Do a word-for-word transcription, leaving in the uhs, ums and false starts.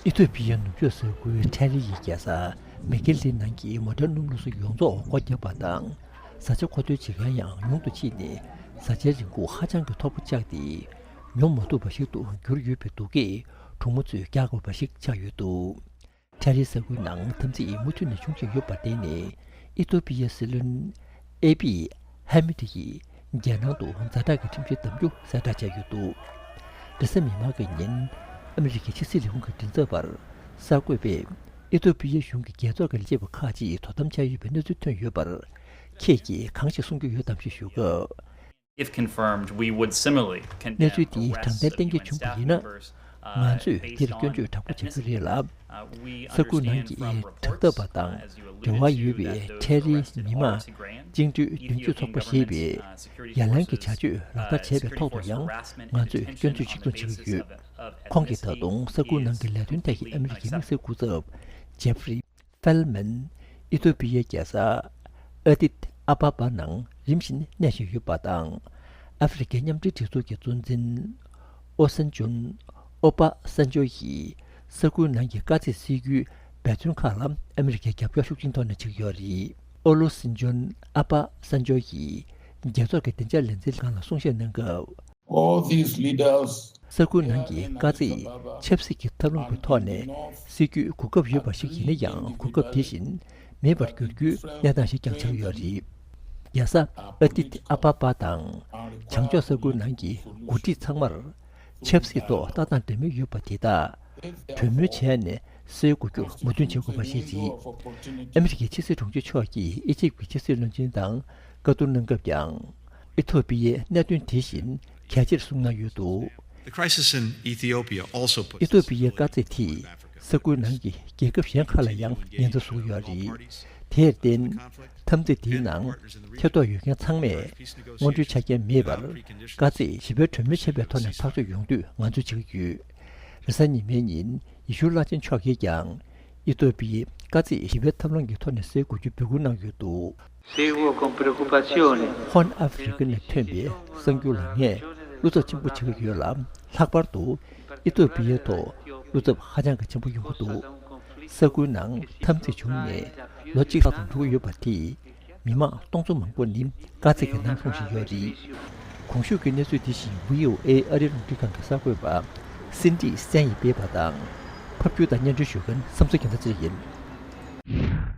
ཨི་ཐོ་པི་ཡའི་ནུབ་ཕྱོགས་ས་ཁུལ་ཐེ་རི་ཡི་རྒྱལ་ས་མེ་ཀེ་ལི་ནང་གི་མོ་ཊ་སྣུམ་བླུགས་ས་ཡོངས་རྫོགས་སྒོ་བརྒྱབ་པ་དང་། བཟའ་བཅའ་མཁོ་འདོན་བྱེད་མཁན་ཡང་ཉུང་དུ་ཕྱིན་ནས། བཟའ་བཅའི་རིན་གོང་ཧ་ཅང་གི་མཐོ་པོ་བཅག་སྟེ། ཉོ་མ་ཐུབ་པ་ཞིག་ཏུ་གྱུར་ཡོད་པའི་སྡུག་སྐད་གྲོང་མི་ཚོས་རྒྱག་དགོས་པ་ཞིག་ཆགས་ཡོད་འདུག་ཐེ་རི་ས་ཁུལ་ནང་འཐབ་འཛིང་མུ་མཐུད་ནས་བྱུང་བཞིན་ཡོད་པར་བརྟེན་ནས། ཨི་ཐོ་པི་ཡའི་སྲིད་བློན་ཨེ་པི་ཧ་མེད་ཡིས་རྒྱལ་ནང་དུ་ཛ་དྲག་གི་ཁྲིམས་གཞི་བསྡམ་རྒྱུ་གསལ་བསྒྲགས་བྱས་ཡོད་འདུག་རེས་གཟའ་མིག་དམར་གྱི་ཉིན། ཨ་མི་རི་ཀའི་ཕྱི་སྲིད་ལས་ཁུངས་ཀྱི་མགྲིན་ཚབ་པ་གསར་འགོད་པས། ཨི་ཐོ་པི་ཡའི་གཞུང་གི་རྒྱལ་ཚོགས་ཀྱི་ལས་བྱེད་པ་ཁག་ཅིག་དོ་དམ་བྱས་ཡོད་པའི་གནས་ཚུལ་ཐོན་ཡོད་པར། ཁྱེད་ཀྱིས་གང་ཞིག་གསུང་རྒྱུ་ཡོད་དམ་ཞེས་ཞུས་སྐབས། If confirmed, we would similarly condemn གནས་ཚུལ་འདིའི་དྲང་བདེན་གཏན་འཁེལ་བྱུང་བ་ཡིན་ན། ང་ཚོས་འདིར་སྐྱོན་བརྗོད་དྲག་པོ་བྱེད་ཀྱི་རེད་ལ། ས་ཁུལ་ནང་གི་དྲག་འཐབ་པ་དང་འབྲེལ་བ་ཡོད་པའི་ཐེ་རི་མི་དམངས་བཅིངས་འགྲོལ་མདུན་སྐྱོད་ཚོགས་པ་ཞེས་པས་ཡ་ལན་གྱི་བྱ་སྤྱོད་ལག་བསྟར་བྱས་པའི་ཐོག་ཏུ་ཡང་ང་ཚོས་སྐྱོན་འཛུགས་ཤིག་ཏུ་བྱེད་ཀྱི་ཡོད། ཁོང་གིས་ད་དུང་ས་ཁུལ་ནང་གི་ལས་དོན་ཐད་ཀྱི་ཨ་མི་རི་ཀའི་དམིགས་བསལ་སྐུ་ཚབ་ཇེ་ཕི་རི་ཧྥེལ་མན། ཨི་ཐོ་པི་ཡའི་རྒྱལ་ས་ཨ་དིད་ཨ་བ་བ་ནང་རིམ་བཞིན་གནས་བཞིན་ཡོད་པ་དང་། ཨ་ཧྥེ་རི་ཁའི་མཉམ་འབྲེལ་སྒྲིག་འཛུགས་ཀྱི་གཙོ་འཛིན་ཨོ་སན་ཇོན། ཨོ་པ་སན་ཇོ་ཡིས་ས་ཁུལ་ནང་གི་དཀར་མཛེས་སྲིད་ཇུས་འབད་བརྩོན་ཁག་ལ་ཨ་མི་རི་ཀའི་རྒྱབ་སྐྱོར་ཤུགས་ཆེན་ཐོག་ནས་བྱེད་ཀྱི་ཡོད་རེད། ཨོ་ལོ་སིན་ཇོན་ཨ་པ་སན་ཇོ་ཡིས་རྒྱལ་ཚོགས་ཀྱི་བདེ་འཇགས་ལས་འཛིན་ཁང་ལ་གསུང་བཤད་གནང་སྐབས། All these leaders ས་ཁུལ་ནང་གི་དཀར་མཛེས་ཆབ་སྲིད་ཀྱི་ཐབས་ལམ་གྱི་ཐོག་ནས་སྲིད་ཇུས་གོ་སྐབས་ཡོད་པ་ཞིག་ཡིན་ན་ཡང་། གོ་སྐབས་དེ་བཞིན་མེད་པར་འགྱུར་རྒྱུའི་གནས་སྟངས་ཤིག་ཀྱང་ཆགས་ཡོད་རེད། རྒྱལ་ས་ཨ་ཏི་ཏི་ཨ་པ་པ་དང་བྱང་ཕྱོགས་ས་ཁུལ་ནང་གི་འགོ་ཁྲིད་ཚང་མར་ཆབ་སྲིད་ཐོག་ལྟ་སྟངས་འདྲ་མིན་ཡོད་པ་དེ་དག་གྲོས་མོལ་བྱས་ནས་སེལ་དགོས་རྒྱུར་མོས་མཐུན་བྱེད་དགོས་པ་ཞིག་རེད། ཨ་མི་རི་ཀའི་ཕྱི་སྲིད་དྲུང་ཆེ་མཆོག་གིས་ཨི་ཇིབ་ཀྱི་ཕྱི་སྲིད་བློན་ཆེན་དང་བཀའ་བསྡུར་གནང་སྐབས་ཀྱང་། ཨི་ཐོ་པི་ཡའི་གནད་དོན་དེ་བཞིན་གལ་ཆེར་གསུངས་གནང་ཡོད་འདུག The crisis in Ethiopia also put ཨི་ཐོ་པི་ཡའི་དཀའ་ཚེགས་དེས་ས་ཁུལ་ནང་གི་རྒྱལ་ཁབ་གཞན་ཁག་ལ་ཡང་ཉེན་བརྡ་བཟོ་གི་ཡོད་རེད། དེར་བརྟེན། འཐབ་འཛིང་དེའི་ནང་ཐེ་གཏོགས་ཡོད་མཁན་ཚང་མས་སྔོན་འགྲོའི་ཆ་རྐྱེན་མེད་པར་དཀའ་ཚེགས་ཞི་བའི་གྲོས་མོལ་བྱེད་པའི་ཐོག་ནས་ཐག་གཅོད་ཡོང་དུས་ང་ཚོས་བྱེད་ཀྱི་ཡོད། རེས་གཟའ་ཉི་མའི་ཉིན་ཡེ་ཤུ་བླ་ཆེན་མཆོག་གིས་ཀྱང་ཨི་ཐོ་པི་ཡའི་དཀའ་ཚེགས་ཞི་བའི་ཐབས་ལམ་གྱི་ཐོག་ནས་སེལ་དགོས་རྒྱུའི་འབོད་སྐུལ་གནང་ཡོད་འདུག Seguo con preoccupazione ཧོན་ཨ་ཧྥེ་རི་ཁ་ནས་ཐོན་པའི་གསར་འགྱུར་ལ་ངས་བློ་འཚབ་ཆེན་པོ་བྱེད་ཀྱི་ཡོད་ལ། ལྷག་པར་དུ་ཨི་ཐོ་པི་ཡའི་ཐོག་བློ་འཚབ་ཧ་ཅང་གི་ཆེན་པོ་ཡོང་གི་འདུག་ས་ཁུལ་ནང་འཐབ་འཛིང་བྱུང་ནས་ལོ་གཅིག་ལྷག་ཙམ་འགྲོ་གི་ཡོད་པ་དེས། མི་མང་སྟོང་ཚོ་མང་པོ་ནི་དཀའ་ཚེགས་ཀྱི་ནང་ལྷུང་བཞིན་ཡོད་རེད། གོང་ཞུས་ཀྱི་གནས་ཚུལ་འདི་བཞིན་བྷི་ཨོ་ཨེ་ཨ་རིའི་རླུང་འཕྲིན་ཁང་གི་གསར་འགོད་པ་སིན་ཏི་སན་ཡིས་སྤེལ་བ་དང་། ཕབ་སྒྱུར་དང་སྙན་སྒྲོན་ཞུ་མཁན་བསམ་གསོ་རྒྱལ་མཚན་བཅས་ཡིན།